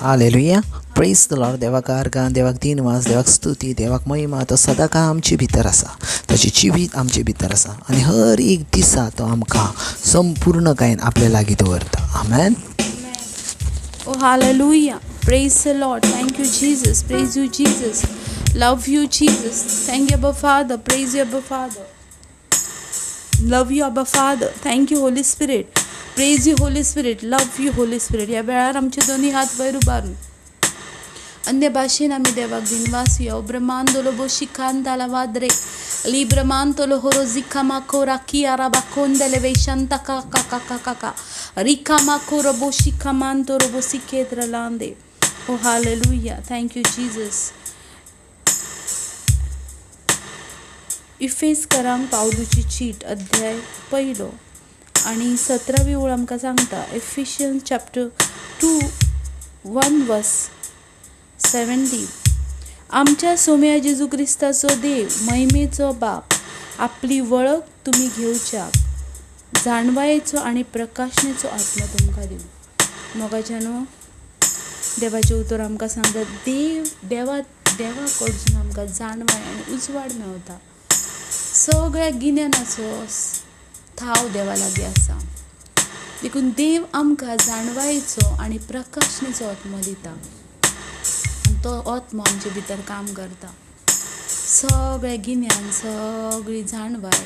Hallelujah, प्रेज the Lord. देवाक आर्गां, देवाक दिनवास, देवाक स्तुती, देवाक महिमा. तो सदांकाळ आमचे भितर आसा, ताचें जिवीत आमचे भितर आसा आनी हर एक दिसा तो आमकां संपूर्णकायेन आपल्या लागीं दवरता. आमेन. Oh, hallelujah. Praise the Lord. Thank you, Jesus. Praise you, Jesus. Love you, Jesus. Thank you, Abba Father. Praise you, Abba Father. Love you, Abba Father. Thank you, Holy Spirit. Praise you, Holy Spirit. Love you, Holy Spirit. ह्या वेळार आमचे दोनी हात वयर उबारून अन्य भाशेन आमी देवाक दिनवासुया. ब्रह्मांदोलो बोशिकांताला वाद्रे लिब्रमांतोलो होरो जिकामाको राकियारा बाकोंदले वेशांता का का का का का का रिकामाको रोबो शिकामांतो रोबो सिकेत्र लांदे. Oh hallelujah. Thank you Jesus. इफेसकरांक पावलूची चीट अध्याय पयलो आनी 17वी ओळ आमकां सांगता. Ephesians chapter 2 1 verse 17. आमच्या सोम्या जेजू क्रिस्ताचो देव महिमेचो बाप आपली वळख तुमी घेवच्याक जाणवायेचो आनी प्रकाशनेचो आत्मा तुमकां दिवं. मोगाच्या न्हू, देवाचें उतर आमकां सांगता, देव देवा देवा कडसून आमकां जाणवाय आनी उजवाड मेवता. सगळ्या गिन्यानाचो थाव देवा लागीं आसा. देखून देव आमकां जाणवायेचो आनी प्रकाशनेचो आत्मो दिता. तो आत्मो आमचे भितर काम करता. सगळें गिन्यान, सगळी जाणवाय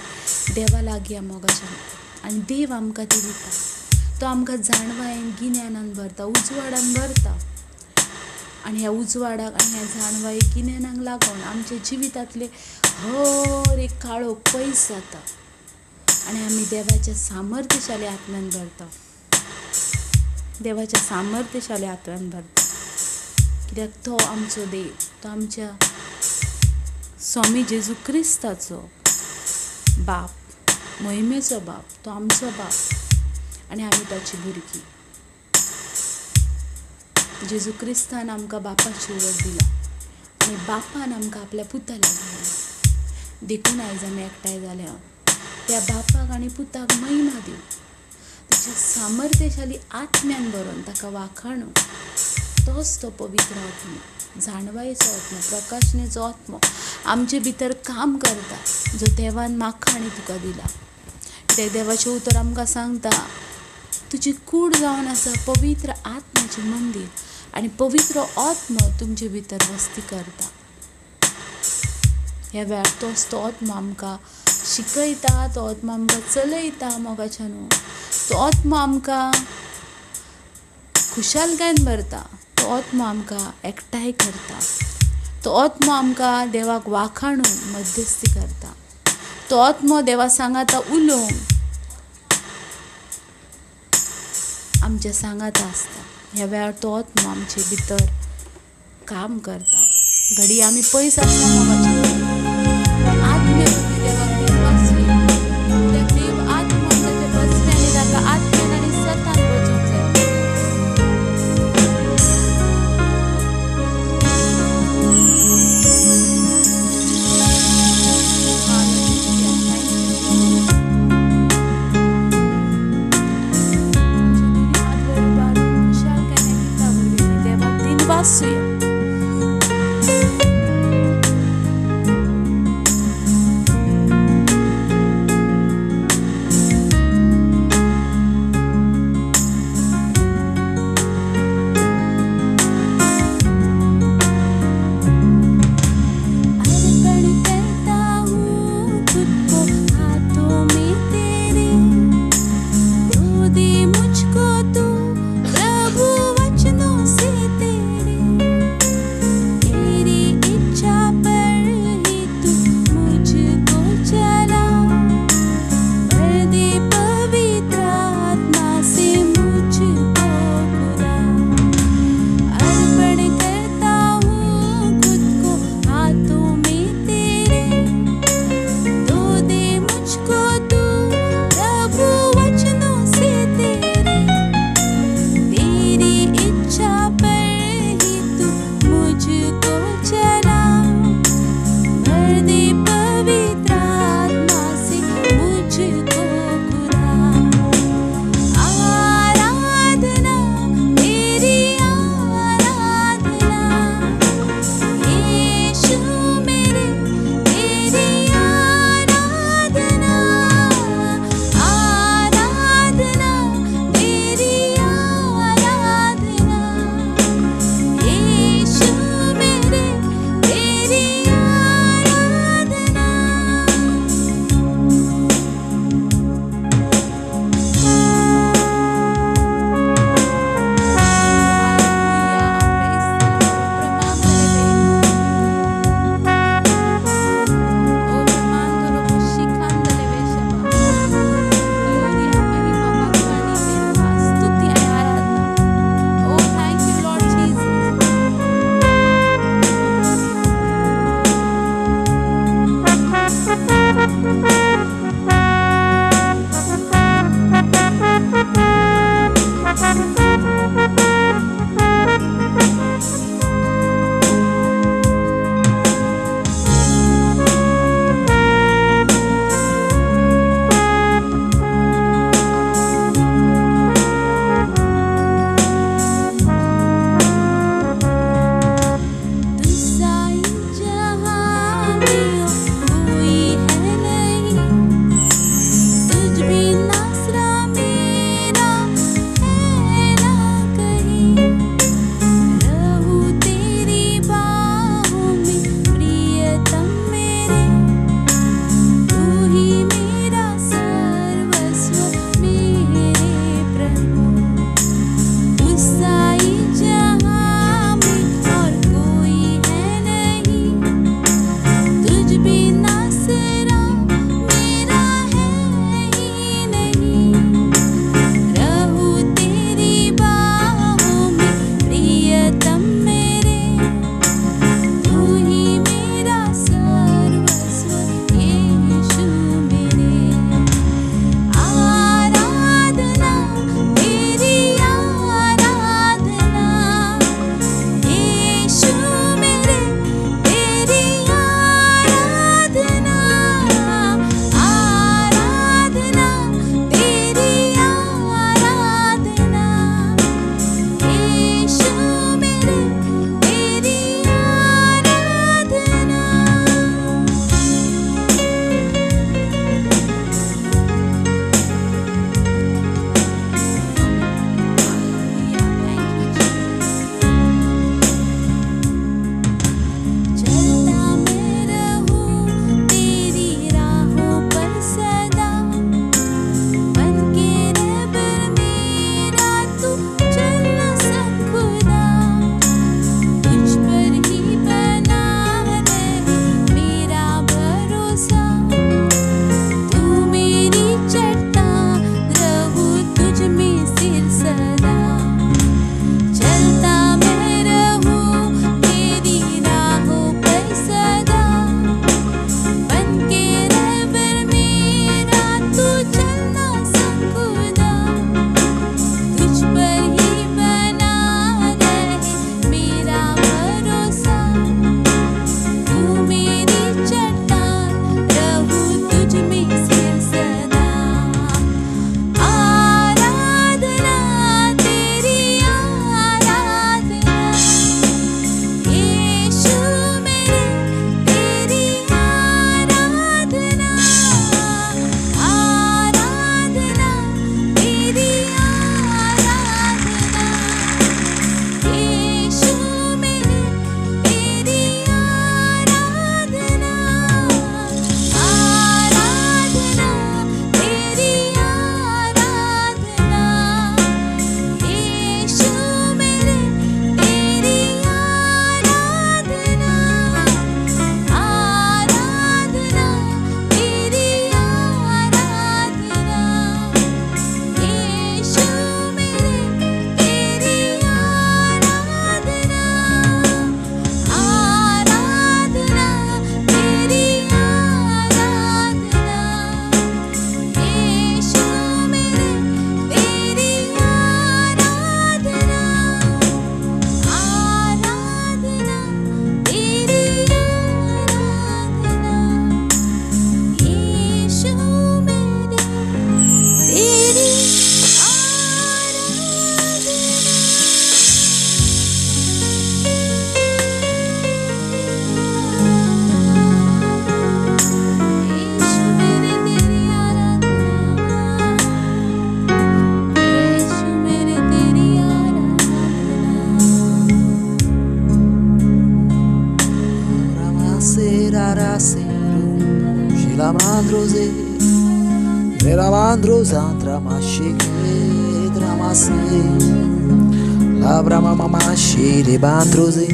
देवा लागीं मोगाच्या आनी देव आमकां ती दिता. तो आमकां जाणवायेन गिन्यानान भरता, उजवाडान भरता. आनी ह्या उजवाडाक आनी ह्या जाणवाये गिन्यानाक लागून आमच्या जिवितांतले हर एक काळोख पयस जाता आनी आमी देवाच्या सामर्थ्यशाली आत्म्यान भरता. देवाच्या सामर्थ्यशाली आत्म्यान भरता. कित्याक तो आमचो देव, तो आमच्या स्वामी जेजू क्रिस्ताचो बाप, महिमेचो बाप, तो आमचो बाप आनी आमी ताची भुरगीं. जेजू क्रिस्तान आमकां बापाची वळख दिला आनी बापान आमकां आपल्या पुता लागीं हाडला. देखून आयज आमी एकठांय जाल्या त्या बापाक आनी पुताक महिमा दिवन, ताच्या सामर्थ्यशाली आत्म्यान भरून ताका वाखाणून. तोच तो पवित्र आत्मो, जाणवायेचो आत्मो, प्रकाशनेचो आत्मो आमचे भितर काम करता, जो देवान म्हाका आनी तुका दिला. कित्याक देवाचें उतर आमकां सांगता, तुजी कूड जावन आसा पवित्र आत्म्याचें मंदीर आनी पवित्र आत्मो तुमचे भितर वस्ती करता. ह्या वेळार तोच तो आत्मो आमकां शिकयता, तो आत्मो आमकां चलयता. मोगाच्या न्हू, तो आत्मो आमकां खुशालकायेन भरता, तो आत्मो आमकां एकठांय करता, तो आत्मो आमकां देवाक वाखाणून मध्यस्थी करता, तो आत्मो देवा सांगाता उलोवंक आमच्या सांगाता आसता. ह्या वेळार तो आत्मो आमचे भितर काम करता. घडये आमी पयस आसता मोगाच्या, आत्म्या वरवीं देवाक दिनवासुया. कित्याक देव आत्मो, ताचे बसप्यांनी ताका आत्म्यान आनी सतान वचूंक जाय. Hallelujah. Thank you, Jesus. आमचे दोनी हात वयर उबारून खुशालकायेन गिता वरवीं आमी देवाक दिनवासुया. अर्पण करता हूँ खुद को हाथों में तेरे, तू दे मुझको तू प्रभु वचनों से तेरे. Lamandrose, Relamandrosa, Tramasheke, Tramase, Labra Mamashi, Lebandrose,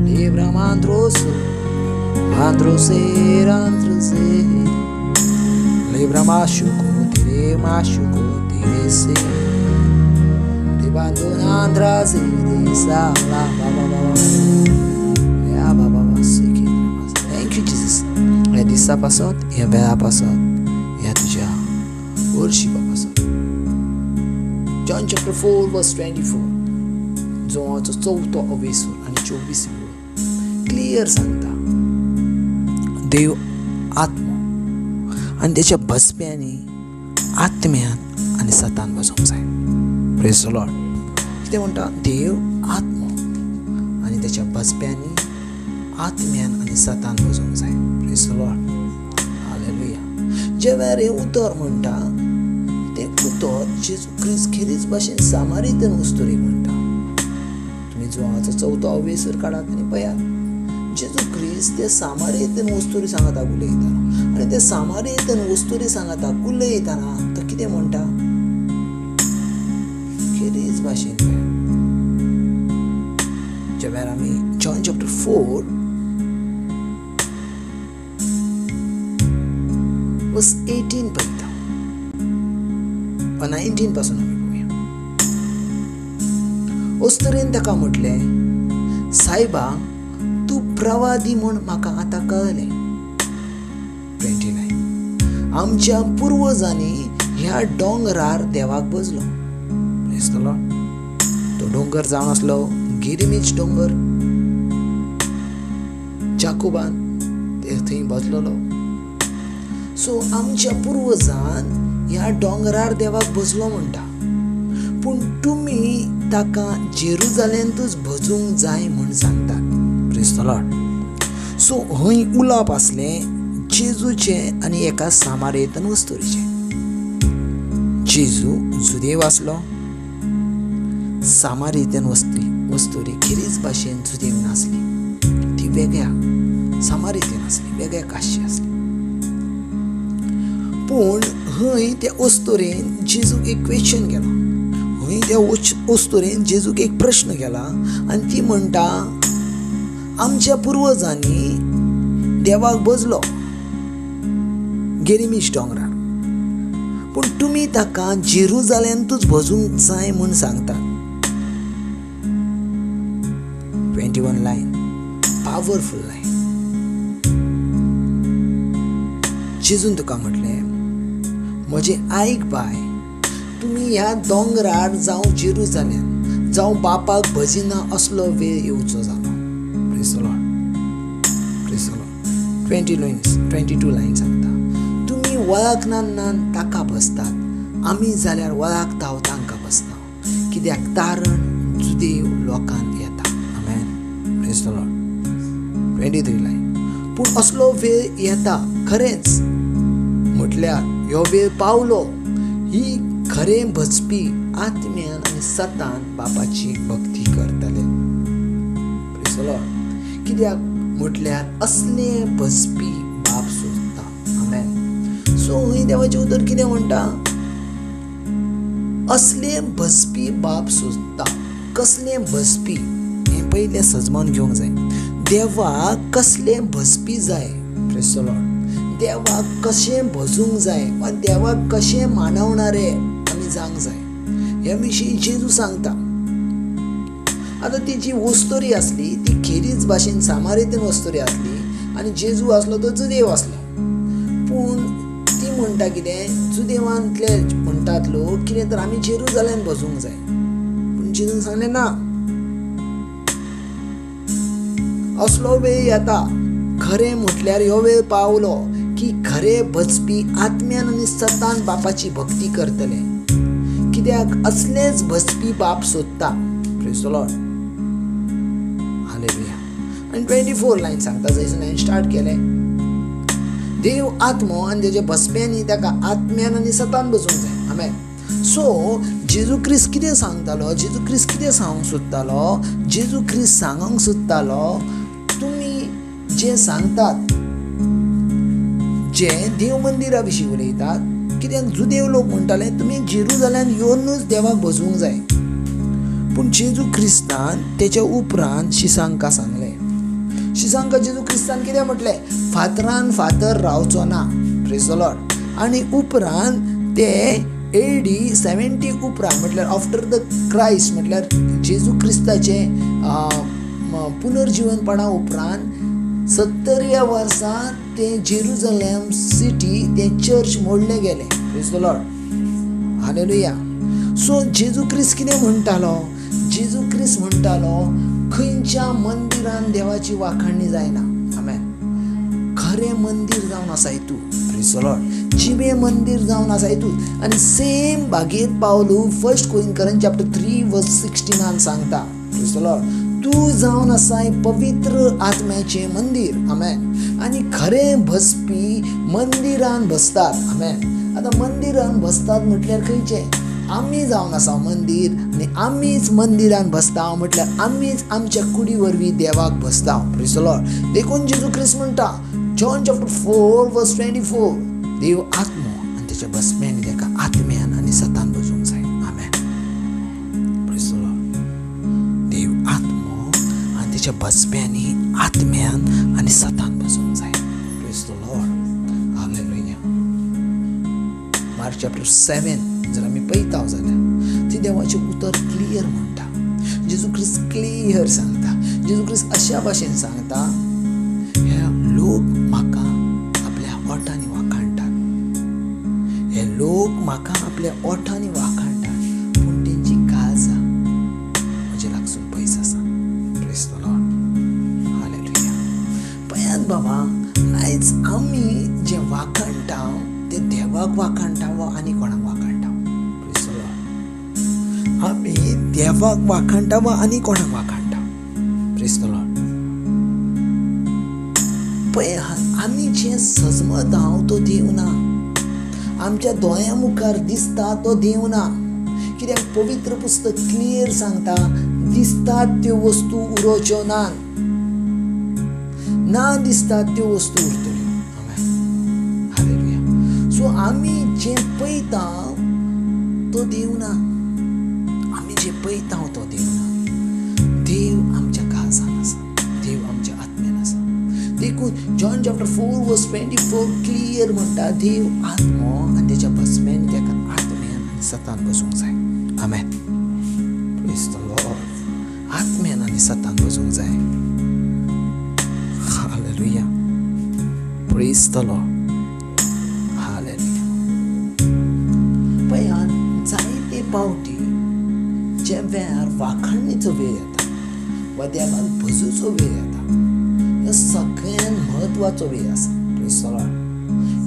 Lebramandroso, Mandrose, Androse, Lebramashuko, Tere Mashuko, Tere Se, Lebandonandrase, Sa, La, Ba, Ba, Ba, Ba, Ba, Ba, Se, Thank you, Jesus. ह्या दिसा पासत, ह्या वेळा पासत, ह्या तुज्या वर्शीपा पासत. John chapter 4 verse 24, जोवाचो चवथो अवेसूर आनी 24 ओळ क्लियर सांगता, देव आत्मो आनी तेच्या बसप्यांनी आत्म्यान आनी सतान बसोवंक जाय. Praise the Lord. कितें म्हणटा? देव आत्मो आनी तेच्या बसप्यांनी आत्म्यान आनी सतान बसोवंक जाय. Praise the Lord. हालेलुया. जे वेळार हें उतर म्हणटा तें उतर जेजू क्रिस्त खेरीज भाशेन सामारितन वस्तुरी म्हणटा. तुमी जुवाचो चवथो अवेसर काडात आनी पळयात, जेजू क्रिस्त ते सामारितन वस्तुरी सांगता उलयतना, आनी ते सामारितन वस्तुरी सांगता उलयतना तो कितें म्हणटा? खेरीज भाशेन पळयात. जे वेळार आमी जॉन चॅप्टर 4 वर्स 18 पळयता वा 19 पासून आमी पळोवया. अस्तुरेन ताका म्हटलें, सायबा, तूं प्रवादी म्हूण म्हाका आतां कळ्ळें. 29 आमच्या पुर्वजांनी ह्या दोंगरार देवाक बजलो. तो दोंगर जावन आसलो गिरिमीच दोंगर, जाकोबान ते थंय बसलेलो. सो आमच्या पुर्वजान ह्या दोंगरार देवाक बसलो म्हणटा, पूण तुमी ताका जेरुजालेंतूच भजूंक जाय म्हूण सांगतात. Praise the Lord. सो हय उलोवप आसलें जेजूचें आनी एका सामारेतन वस्तुरीचें. जेजू जुदेव आसलो, सामारेतन वस्तुरी खेरीज भाशेन जुदेव नासली, ती वेगळ्या सामारेतन आसली, वेगळ्या काशी आसली. पूण हय त्या अस्तुरेन जेजूक एक क्वेश्चन केला, हय त्या अस्तुरेन जेजूक एक प्रश्न केला आनी ती म्हणटा, आमच्या पुर्वजांनी देवाक बजलो गेरीमीश दोंगरार, पूण तुमी ताका जेरुजालेंतूच भजूंक जाय म्हूण सांगतात. 21 लायन, पावरफूल लायन. जेजून तुका म्हटलें, म्हजें आयक बाय, तुमी ह्या दोंगरार जावं जेरुजालेम जावं बापाक भजिना असलो वेळ येवचो जालो. Praise the Lord. Praise the Lord. 20 lines, 22 line सांगता, तुमी वळखना ताका बसतात, आमी जाल्यार वळखता तांकां बसता, कित्याक तारण जुदेव लोकांत येता. आमेन. Praise the Lord. 23 line, पूण असलो वेळ येता खरेंच म्हटल्यार ह्यो वेळ पावलो, ही खरें भजपी आत्म्यान आनी सतान बापाची भक्ती करतले. Praise the Lord. कित्याक म्हटल्यार असले भजपी बाप सोदता. आमेन. सो हय देवाचें उतर कितें म्हणटा? असले भजपी बाप सोदता. कसले भजपी हें पयलें सजमान घेवंक जाय. देवाक कसले भजपी जाय. Praise the Lord. देवाक कशें भजूंक जाय वा देवाक कशें मानवणारे आमी जावंक जाय ह्या विशीं जेजू सांगता. आतां ती जी वस्तुरी आसली ती खेरीज भाशेन सामारेतन वस्तुरी आसली आनी जेजू आसलो तो जुदेव आसलो. पूण ती म्हणटा कितें, जुदेवांतले म्हणटात लोक कितें तर आमी जेरुजालेम भजूंक जाय, पूण जेजून सांगलें ना, असलो वेळ येता, खरें म्हटल्यार ह्यो वेळ पावलो की खरे भजपी आत्म्यान आनी सतान बापाची भक्ती करतले, कित्याक असलेच भजपी बाप सोदता. Praise the Lord. हालेलुया. आनी 24 लायन सांगता, जंयसून हांवें स्टार्ट केलें, देव आत्मो आनी तेच्या बसप्यांनी ताका आत्म्यान आनी सतान बसूंक जाय. आमेन. सो जेजू क्रिस्त कितें सांगतालो, जेजू क्रिस्त कितें सांगूंक सोदतालो, जेजू क्रिस्त सांगूंक सोदतालो, तुमी जें सांगतात जे देव मंदिरा विशीं उलयतात. कित्याक जुदेव लोक म्हणटाले तुमी जेरुजाल्यान येवनूच देवाक भजूंक जाय. पूण जेजू क्रिस्तान तेच्या उपरांत शिसांकां सांगलें. शिसांकां जेजू क्रिस्तान कितें म्हटलें? फातरान फातर रावचो ना. Praise the Lord. आनी उपरांत ते AD 70 उपरांत म्हटल्यार आफ्टर the Christ, म्हटल्यार जेजू क्रिस्ताचें पुनर्जिवनपणा उपरांत 70व्या वर्सा तें जेरुजलेम सिटी तें चर्च मोडलें गेलें. Praise the Lord. Hallelujah. So जेजू क्रिस्त कितें म्हणटालो? जेजू क्रिस्त म्हणटालो खंयच्या मंदिरान देवाची वाखाणणी जायना. आमेन. खरें मंदीर जावन आसा तूं. Praise the Lord. जिवें मंदीर जावन आसा तूं. आनी सेम बागेत पावलू 1 कोरिंथियन चॅप्टर 3 वर्स 16 सांगता. Praise the Lord. तूं जावन आसाय पवित्र आत्म्याचें मंदीर. आमेन. आनी खरें बसपी मंदिरान बसतात. आमेन. आतां मंदिरान बसतात म्हटल्यार खंयचें? आमी जावन आसा मंदीर आनी आमीच मंदिरान बसता म्हटल्यार आमीच आमच्या कुडी वरवीं देवाक बसता. Praise the Lord. देखून जेजू क्रिस्त म्हणटा जॉन चॅप्टर 4 वर्स 24, देव आत्मो आनी तेच्या बसप्यांनी तेका आत्म्यान आनी सतान बसूंक जाय. आमेन. Praise the Lord. देव आत्मो आनी तेच्या बसप्यांनी आत्म्यान आनी सतान बसूंक जाय. Praise the Lord. Hallelujah. Mark chapter 7 जर आमी पळयता जाल्यार ती देवाचें उतर क्लियर म्हणटा. जेजू क्रिस्त क्लियर सांगता. जेजू क्रिस्त अशा भाशेन सांगता, हे लोक म्हाका आपल्या ओठांनी वाखाणटात, हे लोक म्हाका आपल्या ओठांनी वाखाणटात, पूण तेंची काळजां म्हजे लागसून पयस आसा. Praise the Lord. Hallelujah. पळयात बाबा, आयज आमी जें वाखाणटा तें देवाक वाखाणटा वा आनी कोणाक वाखाणटा? Praise the Lord. आमी देवाक वाखाणटा वा आनी कोणाक वाखाणटा? Praise the Lord. पळय, आमी जें सजमत हांव तो देव ना, आमच्या दोळ्यां मुखार दिसता तो देव ना. कित्याक पवित्र पुस्तक क्लियर सांगता, दिसतात त्यो वस्तू उरोच्यो ना, ना दिसतात त्यो वस्तू उरतल्यो. आमेन. हालेलुया. सो आमी जें पळयता तो देव ना, आमी जें पळयता तो देव ना. देव आमच्या काळजान आसा, देव आमच्या आत्म्यान आसा. देखून जॉन चॅप्टर 4 वर्स 24 क्लियर म्हणटा, देव आत्मो आनी तेच्या बसम्यान तेका आत्म्यान आनी सतान बसूंक जाय. आमेन. Praise the Lord. आत्म्यान आनी सतान बसूंक जाय. Hallelujah. Praise the Lord. Hallelujah. पळयात, जायते पावटी जे वेळार वाखाणणीचो वेळ येता वा देवाक भजूचो वेळ येता, ह्यो सगळ्यान म्हत्वाचो वेळ आसा. Praise the Lord.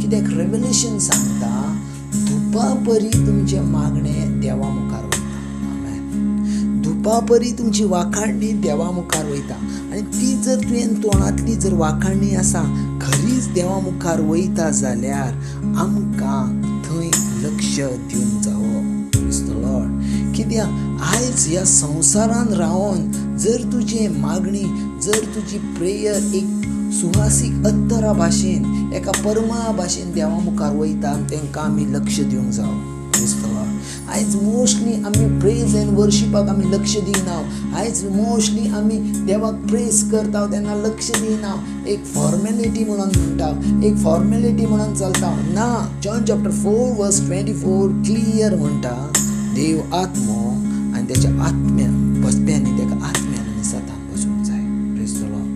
कित्याक रेवलेशन सांगता, धुपा परी तुमचें मागणें देवा मुखार वयता. आमेन. धुपा परी तुमची वाखाणणी देवा मुखार वयता. आनी ती जर तुवें तोंडांतली जर वाखाणणी आसा खरीच देवा मुखार वयता जाल्यार आमकां थंय लक्ष दिवंक जावो. Praise the Lord. कित्याक आयज ह्या संवसारान रावन जर तुजी मागणी, जर तुजी प्रेयर एक सुहासीक अत्तरा भाशेन, एका परमा भाशेन देवा मुखार वयता, तांकां आमी लक्ष दिवंक जावो. Praise the Lord. आयज मोस्टली आमी प्रेज एंड वर्शिपाक आमी लक्ष दिना. आयज मोस्टली आमी देवाक प्रेज करता तेन्ना लक्ष दिना. एक फॉर्मेलिटी म्हणून म्हणटा, एक फॉर्मेलिटी म्हणून चलता ना. जॉन चॅप्टर 4 वर्स 24 क्लियर म्हणटा, देव आत्मो आनी तेच्या आत्म्या बसप्यांनी तेका आत्म्यान आनी सतान बसूंक जाय. Praise the Lord.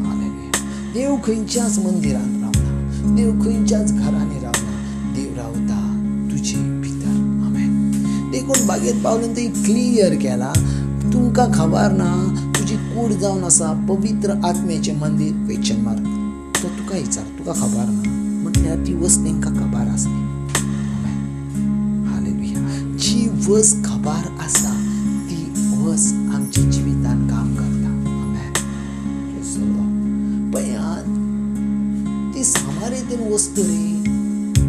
Hallelujah. देव खंयच्याच मंदिरांत रावना, देव खंयच्याच घरांनी रावना, देव रावता तुजे भितर. आमेन. देखून बागेत पावलून थंय क्लियर केला, तुमकां खबर ना तुजी कूड जावन आसा पवित्र आत्म्याचें मंदीर. Question mark. तो तुका विचार, तुका खबर ना म्हटल्यार ती वस्त तांकां खबर आसली. हालेलुया. जी वस्त खबर आसा ती वस्त आमच्या जिवितान काम करता. आमेन. पळयात, ती सामारेतून वस्तू रे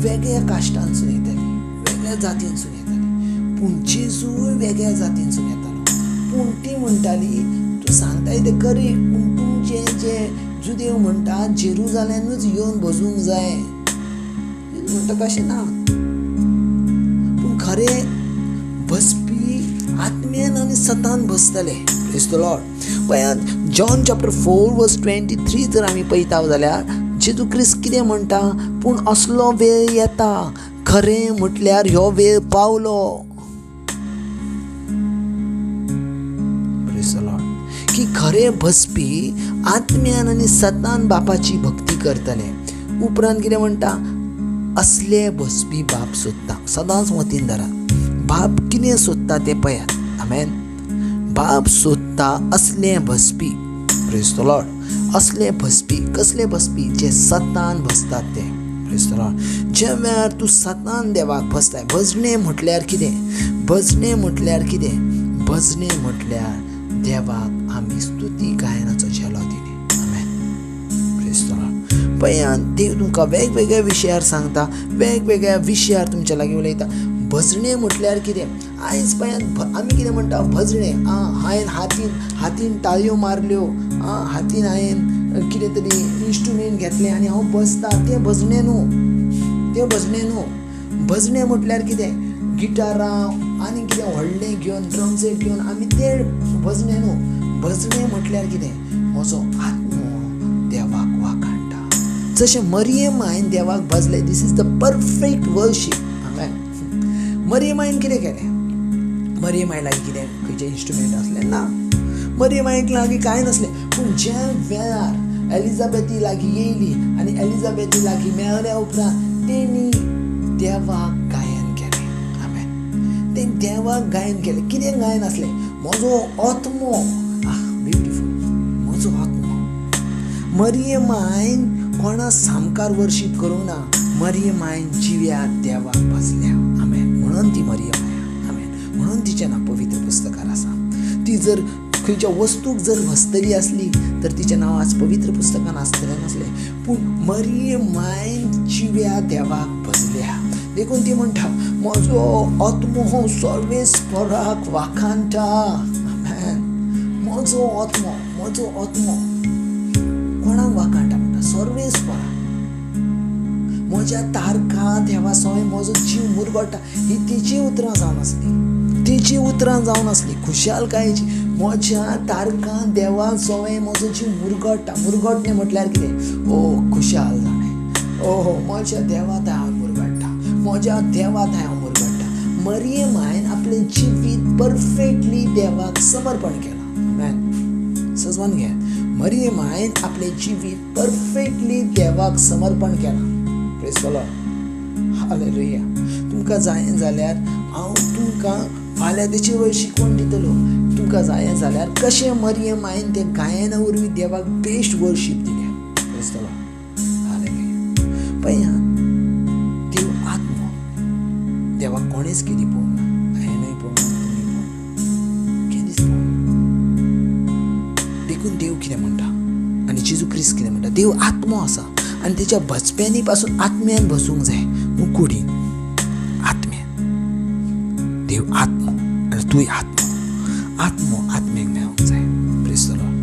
वेगळ्या काश्टांसून येताली, वेगळ्या जातींसून येताली, पूण जेजूय वेगळ्या जातींसून येतालो. पूण ती म्हणटाली, तूं सांगताय तें करेक्ट, पूण तुमचे जे जुदेव म्हणटा जेरुजालेमूच येवन भजूंक जाय. म्हणटा तशें ना, पूण खरें बसपी आत्म्यान आनी सतान बसतले. Praise the Lord. पळयात जॉन चॅप्टर 4 वर्स 23 जर आमी पळयता जाल्यार जेजू क्रिस्त कितें म्हणटा, पूण असलो वेळ येता, खरें म्हटल्यार ह्यो वेळ पावलो. प्रेज the Lord. की खरें बसपी आत्म्यान आनी सतान बापाची भक्ती करतले. उपरांत कितें म्हणटा, असले बसपी बाप सोदता. सदांच मतीन धरात, बाप कितें सोदता तें पळयात. आमेन. बाप सोदता असले बसपी. Praise the Lord. असले बसपी, कसले बसपी? जे सतान बसतात ते. Praise the Lord. ज्या वेळार तूं सतान देवाक बसताय, भजणे म्हटल्यार कितें? भजणे म्हटल्यार कितें? भजणे म्हटल्यार देवाक आमी स्तुती गायनाचो झेलो दिले. आमेन. Praise the Lord. पळयात देव तुमकां वेगवेगळ्या विशयार सांगता, वेगवेगळ्या विशयार तुमच्या लागीं उलयता. भजणे म्हटल्यार कितें? आयज पळयात आमी कितें म्हणटा, भजणे हांवें हातीन टाळयो मारल्यो, हातीन हांवें कितें तरी इन्स्ट्रुमेंट घेतलें आनी हांव बसता, तें भजणे न्हू, तें भजणे न्हू. भजणे म्हटल्यार कितें? गिटारां आनी कितें व्हडलें घेवन, ड्रम सेट घेवन आमी तें भजणे न्हू. भजणे म्हटल्यार कितें? म्हजो आत्मो देवाक वाखाणटा. जशें मरियम मायन देवाक भजलें, this is the perfect worship. Amen. Mariam मायन कितें केलें? मरियम माय लागीं कितें खंयचें इन्स्ट्रुमेंट आसलें ना, मरियम मायक लागीं कांय नासलें. पूण ज्या वेळार एलिझाबेथी लागीं येयली आनी एलिझाबेथी लागीं मेळ्ळ्या उपरांत तेणी देवाक गायन केलें. आमेन. तें देवाक गायन केलें. कितें गायन आसलें? म्हजो आत्मो, आह ब्युटिफूल, म्हजो आत्मो. मरियम मायन कोणा सामकार वर्शीप करूंक ना, मरियम मायन जिव्या देवाक भजल्या. आमेन. म्हणून ती मरियम माया. आमेन. म्हणून तिचें नांव पवित्र पुस्तकार आसा. ती जर खंयच्या वस्तूक जर भजतली आसली तर तिचें नांव आज पवित्र पुस्तकान आसतलें नासलें, पूण मरियम मायन जिव्या देवाक भजल्या. देखून ती म्हणटा, म्हजो आत्मो सर्वेस्पराक वाखाणटा. आमेन. म्हजो आत्मो, म्हजो आत्मो कोणाक वाखाणटा म्हणटा? सर्वेस्पराक. म्हज्या तारखा देवा सोय म्हजो जीव मुरगोटा. ही तिची उतरां जावन आसली, तिची उतरां जावन आसली खुशालकायेची. म्हज्या तारखां देवा सोय म्हजो जीव मुरगोटा. मुरगोटणें म्हटल्यार कितें? ओ खुशाल जाणें, ओहो म्हज्या देवा थंय हांव मुरगट्टा, म्हज्या देवा थंय हांव मुरगट्टा. मरियम मायन आपलें जिवीत परफेक्टली देवाक समर्पण केलां. आमेन. सजवान घे, मरियम मायन आपलें जिवीत परफेक्टली देवाक समर्पण केलां. Praise the Lord. हालेलुया. तुमकां जाय जाल्यार हांव तुमकां फाल्यां तेचे वयर शिकवण दितलो. तुमकां जाय जाल्यार कशें मरियम मायन ते गायना वरवीं देवाक बेस्ट वर्शीप दिल्या. Praise the Lord. हालेलुया. पळयात देव आत्मो, देवाक कोणेच केदी पळोवंक ना, हांवेंय पळोवंक ना, तुमी पळोवंक ना, केदीच पळोवंक ना. देखून देव कितें म्हणटा आनी जेजू क्रिस्त कितें म्हणटा, देव आत्मो आसा आनी तेच्या भजप्यांनी पासून आत्म्यान भजूंक जाय, न्हू कुडीन, आत्म्यान. देव आत्मो आनी तूंय आत्मो, आत्मो आत्म्याक मेळोंक जाय. Praise the Lord.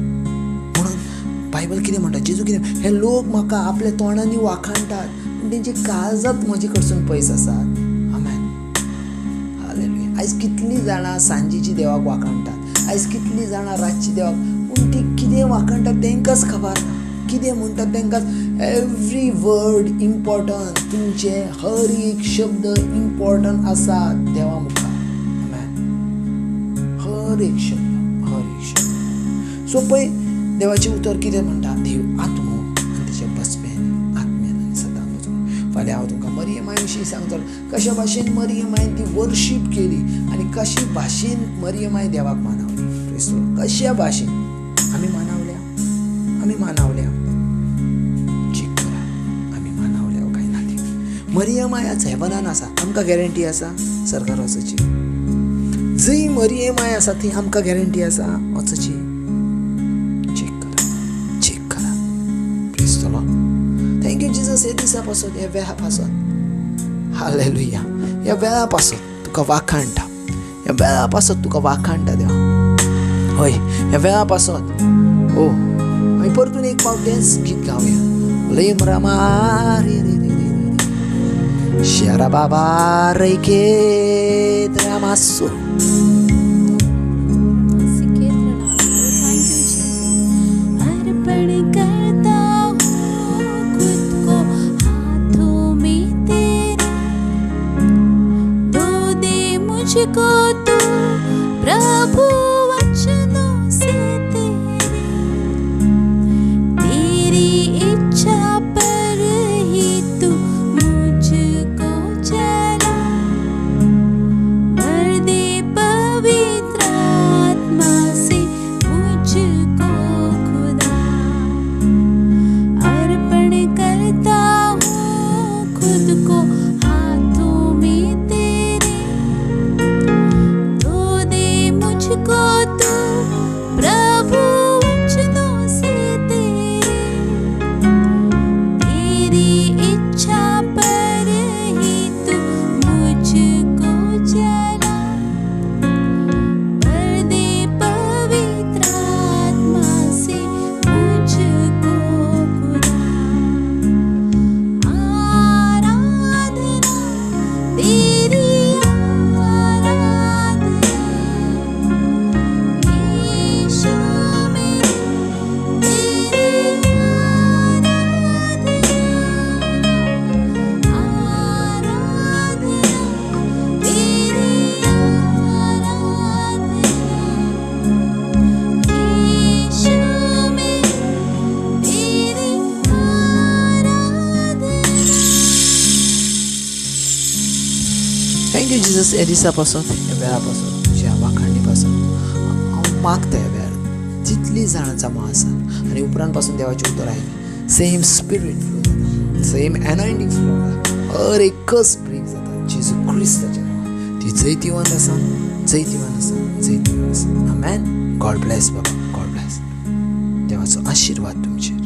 म्हणून बायबल कितें म्हणटा, जेजू कितें, हे लोक म्हाका आपल्या तोंडांनी वाखाणटात पूण तेंची काळजात म्हजे कडसून पयस आसात. आमेन. हालेलुया. आयज कितलीं जाणां सांजेची देवाक वाखाणटात, आयज कितलीं जाणां रातची देवाक, पूण ती कितें वाखाणटात तेंकांच खबर ना, कितें म्हणटात तेंकांच. एवरी वर्ड इम्पॉर्टंट, तुमचे हर एक शब्द इम्पॉर्टंट आसा देवा मुखार. आमेन. हर एक शब्द, हर एक शब्द. सो पळय देवाचें उतर कितें म्हणटा, देव आत्मो आनी तेच्या बसप्यांनी आत्म्यान आनी सदां वचून. फाल्यां हांव तुमकां मरियम माय विशीं सांगतलो, कशा भाशेन मरियम मायन ती वर्शीप केली आनी कशे भाशेन मरियम माय देवाक मानावली. Praise the Lord. कशा भाशेन आमी मानावल्या, आमी मानावल्या, चेक करा आमी मानावल्या काय ना ती. मरियम माय आज हेवनान आसा, आमकां गॅरंटी आसा सरकार वचची? जंय मरियम माय आसा थंय आमकां गॅरंटी आसा वचची? चेक करा, चेक करा. Praise the Lord. Thank you Jesus. हे दिसा पासून, ह्या वेळा पासून, हालेलुया, ह्या वेळा पासून तुका वाखाणटा, ह्या वेळा पासून तुका वाखाणटा देवा. हय, ह्या वेळा पासून, ओ मागीर परतून एक पावट तेंच गीत गावया. लेमरामा रे रे रे रे शेरा बाबा रे के रामासो. अर्पण करता हूँ खुद को हाथों में तेरे, धो दे मुझको तू प्रभु वचनों से तेरे। तेरी इच्छा पर ही तू मुझको चला, भर दे पवित्र आत्मा से मुझको खुदा। अर्पण करता हूँ खुद को हाथों में तेरे, धो दे मुझको तू प्रभु वचनों से तेरे। तेरी इच्छा पर ही तू मुझको चला, भर दे पवित्र आत्मा से मुझको खुदा। आराधना तेरी आराधना, यीशु मेरे तेरी आराधना। आराधना तेरी आराधना, यीशु मेरे तेरी आराधना। Thank you Jesus. ह्या दिसा पासून, ह्या वेळा पासून, तुज्या वाखाणी पासून हांव मागता ह्या वेळार जितलीं जाणां जमा आसा आनी उपरांत पासून देवाचें उतर आयलें, सेम स्पिरीट फ्लो जाता, सेम एनॉयंटींग फ्लो जाता, हर एकच ब्रेक जाता जेजू क्रिस्ताच्या नांवान. ती जैतिवंत आसा, जैतिवंत आसा, जैतिवंत आसा. आमेन. गॉड ब्लेस बाबा, गॉड ब्लेस. देवाचो आशिर्वाद तुमचेर.